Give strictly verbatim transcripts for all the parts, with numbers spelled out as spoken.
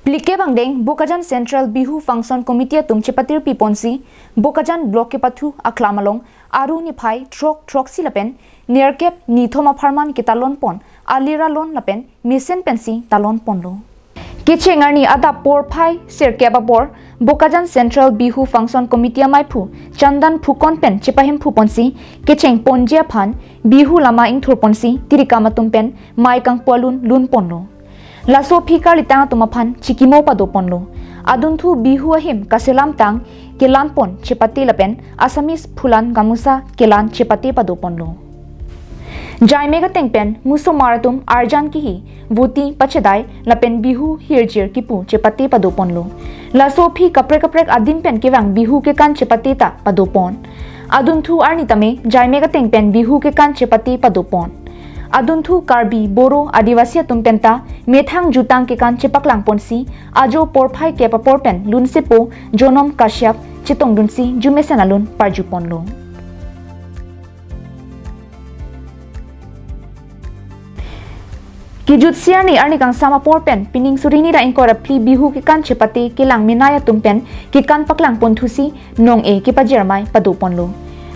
Phlikep angdeng Bokajan Central Bihu Function Committee atum chepatirpi ponsi Bokajan Block kepathu aklam along Aru niphai throk throksi lapen nerkep nithom apharman ketalon pon alira lon lapen mesen pensi talon ponlo. Kecheng arni adap porphai sirkep apor Bokajan Central Bihu Function Committee amaiphu Chandan Phukon pen chepahemphu ponsi kecheng ponji aphan Bihu lama ingthur ponsi tirikam atum pen mai kangpu alun lun ponlo. Laso aphi karlitang atum aphan chikimo pado ponlo. Adunthu Bihu ahim kaselam tang kelan pon chepate lapen Assamese phulan gamusa kelan chepate pado ponlo. Jaimek ateng pen musomar atum arjan kihi, voti pachedai lapen Bihu hirjir kipu chepate pado ponlo. Laso aphi kaprek kaprek adim pen kevang Bihu kekan chepate ta pado pon. Adunthu arni tame Jaimek ateng pen Bihu kekan chepate pado pon. Adunthu Karbi, Boro, Adivasi atum penta methang jutang kekan chepaklang ponsi ajo porphai kep apor pen lunsepo Jonom Kashyap chetongdunsi jumesen alun parju ponlo. Kijutsi arni arni kangsam apor pen pining suri hini ra ingkoi ra phli Bihu kekan chepate kelang menei atum pen kekan paklang ponthusi nong-e kepajirmai pado ponlo.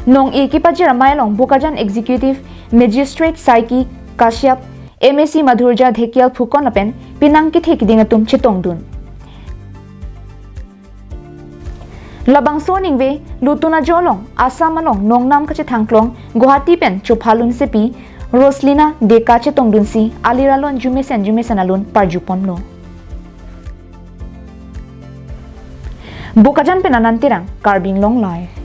Nong-e kepajirmai along Bokajan Executive Magistrate Saiki Kashyap, M A C Madhurja Dhekial Phukon lapen penang kethe keding atum chetongdun. Labangso aningve lutun ajo along Assam along nongnam kachethangklong Guwahati pen chopha lunsepi Roslina Deka chetongdunsi alira lon jumesen jumesen alun parju ponlo. Bokajan pen Anand Terang, Karbi Anglong Live.